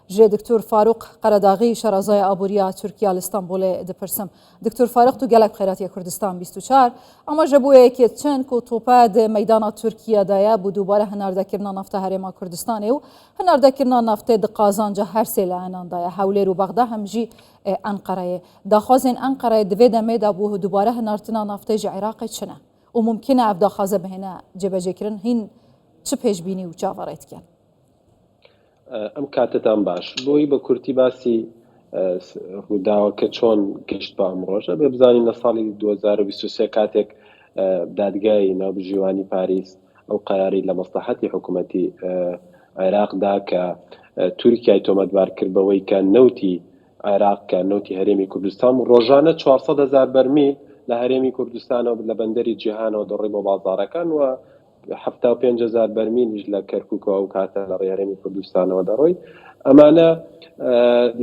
Ji Diktor Farûq Qeredaxî şarazaya aboriya Tirkiya li Stenbolê dipirsim. Diktor Farûq tu gelek xêratiye Kurdistan 24. Amaje bo yekê çin ku tope di meydana Tirkiye de ye bo dubare hinardekirina nafta Herêma Kurdistanê û hinardekirina naftê di qazanca her sê layenan de ye, Hewlêr û Bexda hem jî Enqereyê. Daxwazên Enqereyê di vê demê de bo dubare hinartina naftê ji Iraqê çi ne? Û mumkîn e ev daxwaze bihêne cêbecêkirin hîn çi pêşbînî û çaverê dikin? ئەم کاتەتان باش. بۆی بە کورتی باسی ڕووداوەکە چۆن گەشت بە ئەم ڕۆژە بێ بزانین لە ساڵی 2023 کاتێک دادگای ناوبژیوانی پاریس ئەو قەراری لە مەسلحەتی حکوومەتی عێراقدا کە تورکیای تۆمەتبار کرد بەوەی کە نەوتی عێراق کە نەوتی هەرێمی کوردستان و ڕۆژانە 400 هزار بەرمیل لە هەرێمی کوردستانەوە لە بەندەری جیهانەوە دەڕی بۆ بازارەکان و 75 هزار بەرمیلیش لە کەرکووکەوە ئەو کاتە لە ڕێی هەرێمی کوردستانەوە دەڕۆی ئەمانە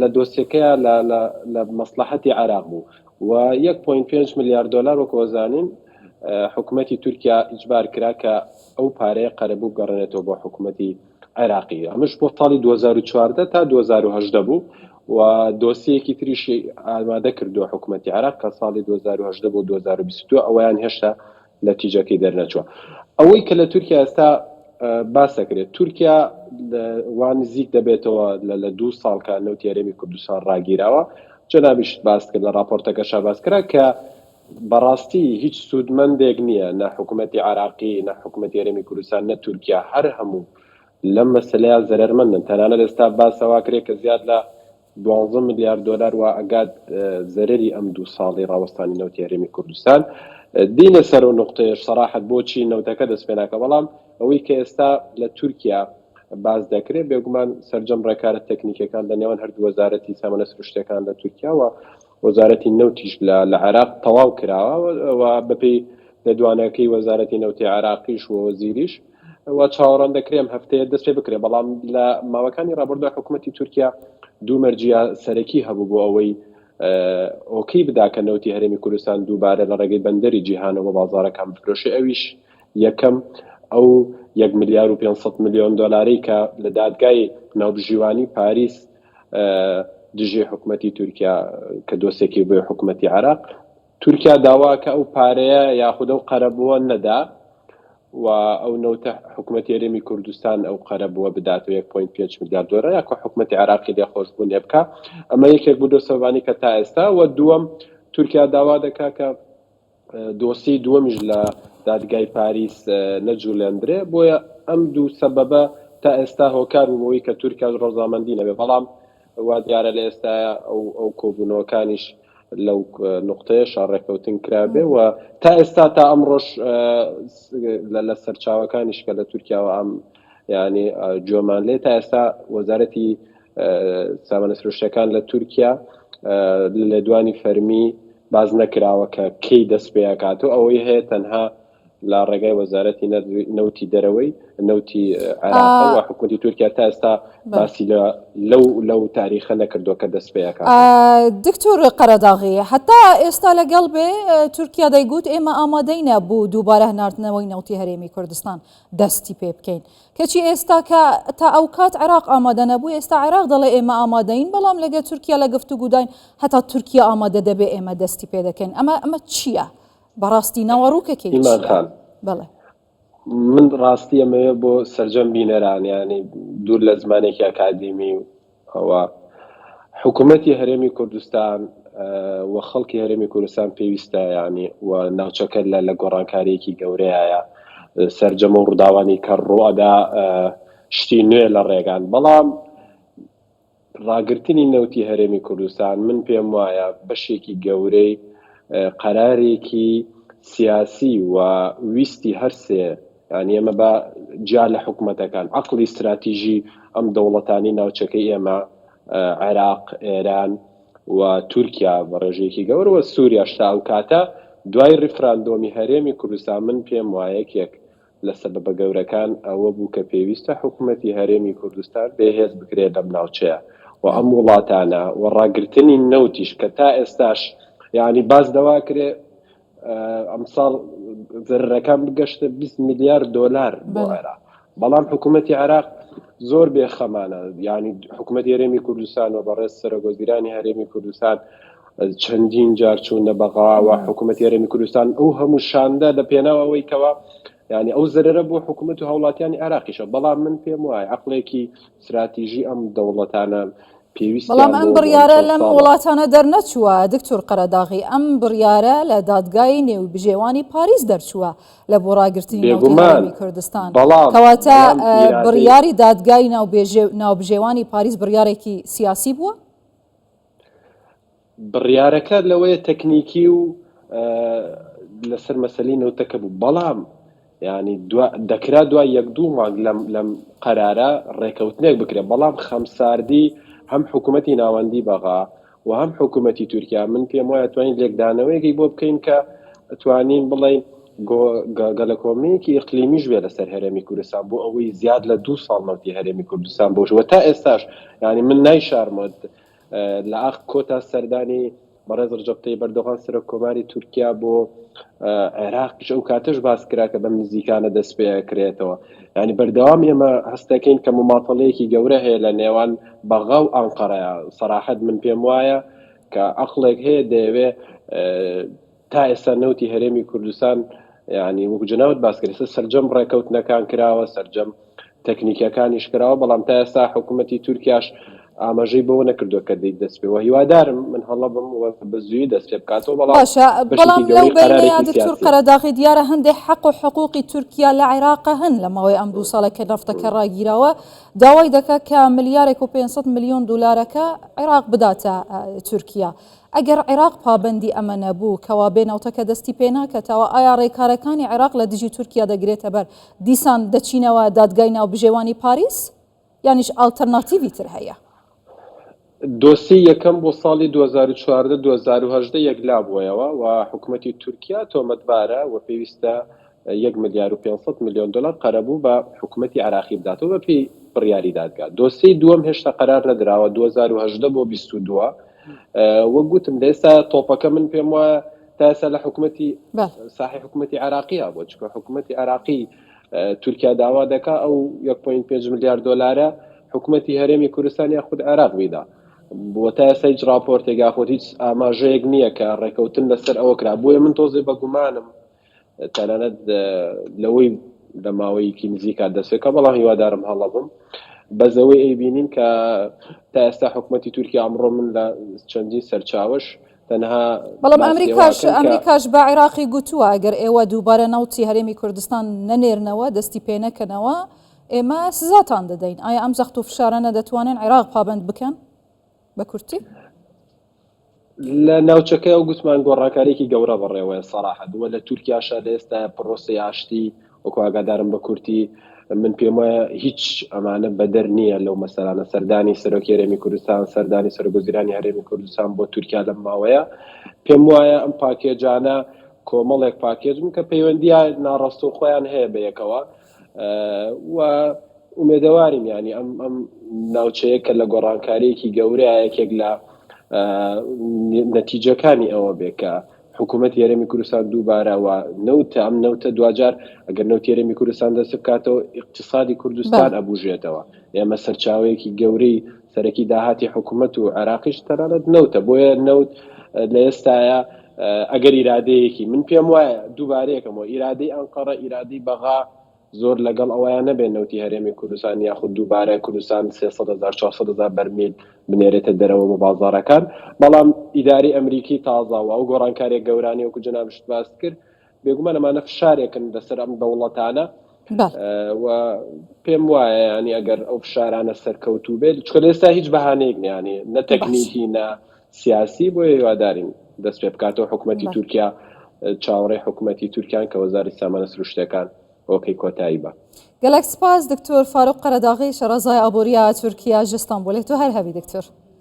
لە دۆسیەکەیە لە مەسلحەتی عێراق بوو و 1.5 ملیار دلار وەکو ئەزانین حکوومەتی تورکیا ئیجبار کرا کە ئەو پارەیە قەرەبوو بگەڕێنێتەوە بۆ حکوومەتی عێراقی ئەمەش بۆ ساڵی 2014 تا 2018 بوو و دۆسیەکی تریشی ئامادە کردووە حکوومەتی عێراق کە ساڵی 2018 بۆ 2022 ئەویان هێشتا نەتیجەکەی دەرنەچووە. ئەوەی کە لە تورکیا ئێستا باس دەکرێت تورکیا وا نزیک دەبێتەوە لە دوو ساڵ کە نەوتی هەرێمی کوردستان ڕاگیراوە جەنابیشت باس کرد لە ڕاپۆرتەکەشا باس کرا کە بەڕاستی هیچ سوودمەندێک نییە نە حکوومەتی عراقی نە حکوومەتی هەرێمی کوردستان نە تورکیا هەر هەموو لەم مەسلەیە زەرەرمەندن تەنانەت ئێستا باسەوا کرێ کە زیاد لە دوانزە ملیار دۆلار وا ئەگات زەرەری ئەم دوو ساڵی ڕاوەستانی نەوتی هەرێمی کوردستان. دینە سەر ئەو نوقتەیەش سەراحەت بۆچی نەوتەکە دەست پێ ناکا بەڵام ئەوەی کە ئێستا لە تورکیا باس دەکرێ بێگومان سەرجەم ڕێکارە تەکنیکەکان لە نێوان هەردوو وەزارەتی سامانە سروشتیەکان لە تورکیا و وەزارەتی نەوتیش لە لە عێراق تەواو کراوە و بەپێی لێدوانەکەی وەزارەتی نەوتی عێراقیش و وەزیریش و چاوەڕان دەکرێ ئەم هەفتەیە دەست پێ بکرێ بەڵام لە ماوەکانی ڕابردووە حکوومەتی تورکیا دوو مەرجی سەرەکی هەبوو بۆ ئەوەی ئۆکەی بدا کە نەوتی هەرێمی کوردستان دووبارە لە ڕێگەی بەندەری جیهانەوە بۆ بازاڕەکان بفرۆشێ ئەویش یەکەم ئەو 1 ملیار و 500 ملیۆن دۆلارەی کە لە دادگای ناوبژیوانی پاریس دژی حکوومەتی تورکیا کە دۆسێکی بۆ حکوومەتی عراق تورکیا داوا کە ئەو پارەیە یاخود ئەو قەرەبووە نەدا و ئەو نەوتە حکومەتی هەرێمی کوردستان ئەو قەرەبووە بداتەوە 1.5 ملیار دۆلار یاکۆ حکومەتی عێراقی لێخۆشبوون لێ بکا ئەمە یەکێک بوو لەو سەبەبانەی کە تا ئێستا و دووەم تورکیا داوا دەکا کە دۆسیەی دووەمیش لە دادگای پاریس نەجوولێندرێ بۆیە ئەم دوو سەبەبە تا ئێستا هۆکار بوو بەوەی کە تورکیاش ڕەزامەندی نەبێ بەڵام وا دیارە لە ئێستایا ئەو ئەو کۆبوونەوەکانیش لەو نوقتەیەشا ڕێکەوتن کرابێ و تا ئێستا تا ئەمڕۆش لە سەرچاوەکانیش کە لە تورکیاوە ئەم یعنی جۆمان لێ تا ئێستا وەزارەتی سامانە سروشتەکان لە تورکیا لە لێدوانی فەرمی باز نەکراوە کە کەی دەست پێکات و ئەوەی هەیە تەنها لە ڕێگای وەزارەتی نەوتی دەرەوەی نەوتی عێراقەوە حکوومەتی تورکیا تا ئێستا باسی لە لەو لەو تاریخە نەکردووە کە دەست پێکات. دکتۆر قەرەداغی هەتا ئێستا لەگەڵ بێ تورکیا دەیگوت ئێمە ئامادەینە بۆ دووبارە هەناردنەوەی نەوتی هەرێمی کوردستان دەستی پێ بکەین کەچی ئێستا کە تا ئەو کات عێراق ئامادە نەبوو ئێستا عێراق دەڵێ ئێمە ئامادەین بەڵام لەگە تورکیا لە گفتوگوداین هەتا تورکیا ئامادە دەبێ ئێمە دەستی پێ دەکەین ئەمە ئەمە چییە؟ بەڕاستی ناوەڕوکەکەی ئیمان خان بەڵێ من ڕاستی ئەمەوێ بۆ سەرجەم بینەران یانی دوور لە زمانێکی ئەکادیمی و ئەوە حکوومەتی هەرێمی کوردستان و خەڵکی هەرێمی کوردستان پێویستە ینی و ناوچەکە لە لە گۆڕانکاریەکی گەورەیە سەرجەمە و ڕووداوانی کە ڕوئەدا شتی نوێ لە ڕێگان بەڵام ڕاگرتنی نەوتی هەرێمی کوردستان من پێم وایە بەشێکی گەورەی قەرارێکی سیاسی و ویستی هەرسێ یانی ئێمە بە جیا لە حکومەتەکان عەقڵی ستراتیژی ئەم دەوڵەتانی ناوچەکەی ئێمە عێراق ئێران و تورکیا بە ڕێژەیەکی گەورە و سووریاش تا ئەو کاتە دوای ڕیفراندۆمی هەرێمی کوردستان من پێم وایە یەکێک لە سەبەبە گەورەکان ئەوە بوو کە پێویستە حکومەتی هەرێمی کوردستان بێهێز بکرێت لەم ناوچەیە و ئەم وڵاتانە و ڕاگرتنی نەوتیش کە تا ئێستاش یعنی باس لەوە کرێ ئەمساڵ زەرەکان بگەشتە 20 ملیار دۆلار بۆ عێراق بەڵام حکوومەتی عێراق. زۆر بێ خەمانە یانی حکوومەتی هەرێمی کوردستان و بەڕێز سەرۆک وەزیرانی هەرێمی کوردستان چەندین جار چوونە بەغاوە حکوومەتی هەرێمی کوردستان ئەو هەموو شاندە لە پێناو ئەوەی کەوا یعنی ئەو زەرەرە بۆ حکوومەت و هاوڵاتیانی عێراقیشە بەڵام من پێم وایە عەقڵێکی ستراتیژی ئەم دەوڵەتانە بەڵام پێویستیان ئەم بەوە بۆ ئەم بڕیارە چەند لەم ساڵە. وڵاتانە دەرنەچووە دکتۆر قەرەداغی، ئەم بڕیارە لە دادگای نێوبژێوانی پاریس دەرچووە لە بۆ ڕاگرتنی نەوتی بێگومان هەرێمی کوردستان. بەڵام کەواتە بەڵام ئیرادەی. بڕیاری دادگای ناوبژێوانی پاریس بڕیارێکی سیاسی بووە؟ بڕیارەکە لەوەیە تەکنیکی و لەسەر مەسەلەی نەوتەکە بوو، بەڵام یانی دەکرا دوای یەک دوو مانگ لەم لەم قەرارە ڕێکەوتنێک بکرێت، بەڵام خەمساردی هەم حکوومەتی ناوەندی بەغا و هەم حکوومەتی تورکیا من پێم وایە توانین لێکدانەوەیەکی بۆ بکەین کە توانین بڵێین گەلەکۆمەیەکی ئیقلیمیش بێ لەسەر هەرێمی کوردستان بۆ ئەوەی زیاد لە دوو ساڵ نەوتی هەرێمی کوردستان بۆش و تا ئێستاش یانی من نایشارمەوە لە ئاخ کۆتا سەردانی بەڕێز ڕەجەب تەیب ئەردۆغان سەرۆک کۆماری تورکیا بۆ عێراقیش ئەو کاتەش باس کرا کە بەم نزیکانە دەست پێ کرێتەوە یعنی بەردەوام ئێمە هەستەکەین کە مماتەڵەیەکی گەورە هەیە لە نێوان بەغا و ئەنقەرەیە سەراحەت من پێم وایە کە عەقڵێک هەیە دەیەوێ تا ئێستا نەوتی هەرێمی کوردستان یعنی وەکو جەنابت باس کرد ئێستا سەرجەم ڕێکەوتنەکان کراوە سەرجەم تەکنیکەکانیش کراوە بەڵام تا ئێستا حکوومەتی تورکیاش ئاماژەی بەوە نەکردووە کە دەی دەست پێ وە هیوادارم من هەڵە بم و بە زووی دەست پێ بکاتەوە بەڵام باشە بەشێکی بەڵام لەو گەورەی بەینەیا قەرارێکی دکتور سیاسیە. قەرەداغی دیارە هەندێک حەق و حقوقی تورکیا لە عێراق هەن لە ماوەی ئەم دوو ساڵە کە نەفتەکە ڕاگیراوە داوای دەکا کە ملیارێک و 500 ملیۆن دولارەکە عێراق بداتە تورکیا ئەگەر عێراق پابەندی ئەمە نەبوو، کەوابێ نەوتەکە دەستی پێ ناکەتەوە، ئایا ڕێکارەکانی عێراق لە دژی تورکیا دەگرێتە بەر؟ دیسان دەچینەوە دادگای ناوبژێوانی پاریس؟ یانیش ئاڵتەرناتیڤی تر هەیە؟ دۆسیەی یەکەم بۆ ساڵی 2014 2018 یەکلابووەیەوە و حکومەتی تورکیا تۆمەتبارە و پێویستە یەک ملیار و 500 ملیۆن دۆلار قەرەبوو بە حکومەتی عێراقی بداتەوە بەپێی بڕیاری دادگا. دۆسیەی دووەم هێشتا قەرار نەدراوە 2018 بۆ 22 وەک گوتم لە ئێستا تۆپەکە من پێم وایە تا ئێستا لە حکومەتی ساحی حکومەتی عێراقیە بۆ چکە حکومەتی عێراقی تورکیا داوا دەکا ئەو 1.5 ملیار دۆلارە حکومەتی هەرێمی کوردستان یاخود عێراق بیدا. بۆ تا ئێستا هیچ راپۆرتێک یاخود هیچ ئاماژەیەک نییە کە ڕێکەوتن لەسەر ئەوە کرا بۆیە من تۆزێ بەگومانم تەنانەت لەوەی لە ماوەیەکی نزیکا دەستپێکا بەڵام هیوادارم هەڵە بم بەس ئەوەی ئەیبینین کە تا ئێستا حکوومەتی تورکیا ئەمڕۆ من لە چەندین سەرچاوەش تەنها بەڵام ئەمریکاش ئەمریکاش بە عێراقی گوتووە ئەگەر ئێوە دووبارە نەوتی هەرێمی کوردستان نەنێرنەوە دەستی پێ نەکەنەوە ئێمە سزاتان دەدەین ئایا ئەم زەخت و فشارانە دەتوانن عێراق پابند بکەن بە کورتی؟ لە ناوچەکە و گوتمان گۆڕانکاریی گەورە بەڕێوەیە سەراحەت وە لە تورکیاشە لە ئێستا پرۆسەی ئاشتی وەکو ئاگادارم بە کورتی من پێم وایە هیچ ئەمانە بەدەر نییە لەو مەسەلانە سەردانی سەرۆکی هەرێمی کوردستان سەردانی سەرۆکوەزیرانی هەرێمی کوردستان بۆ تورکیا لەم ماوەیە پێم وایە ئەم پاکێجانە کۆمەڵێک پاکێج بوون کە پەیوەندیە ناڕاستەوخۆیان هەیە بە یەکەوە و ئومێدەوارین یانی ئەم ئەم ناوچەیە کە لە گۆڕانکاریەکی گەورەیە یەکێک لە نەتیجەکانی ئەوە بێ کە حکوومەتی هەرێمی کوردستان دووبارە و نەوتە ئەم نەوتە دواجار ئەگەر نەوتی هەرێمی کوردستان دەست بکاتەوە ئیقتسادی کوردستان ئەبوژێتەوە ئێمە سەرچاوەیەکی گەورەی سەرەکی داهاتی حکوومەت و عێراقیش تەنانەت نەوتە بۆیە نەوت لە ئێستاە ئەگەر ئیرادەیەکی من پێم وایە دووبارەیەکەمەوە ئیرادەی ئەنقەرە ئیرادەی بەغا زۆر لەگەڵ ئەوەیا نەبێت نەوتی هەرێمی کوردستان یاخود دووبارە کوردستان 300 هەزار 400 هەزار بەرمیل بنێرێتە دەرەوە بۆ بازاڕەکان بەڵام ئیداری ئەمریکی تازە و ئەو گۆڕانکاریە گەورانەی وەکو جەنابشت باست کرد بێگومان ئەمانە فشارێکن لەسەر ئەم دەوڵەتانە و پێم وایە ینی ئەگەر ئەو فشارانە سەرکەوتوو بێت چکە لە ئێستا هیچ بەهانەیەک نیانی نە تەکنیکی نە سیاسی بۆیە هیوادارین دەست پێ بکاتەوە حکوومەتی تورکیا چاوەڕێی حکوومەتی تورکیان کە وەزاری سامانە سروشتەکان ئۆکەی کۆتایی بە. گەلەک سپاس دکتۆر فاروق قەرەداغی شەڕەزای ئابووریا تورکیا ژ ستانبولێ تو هەر هەبی دکتۆر.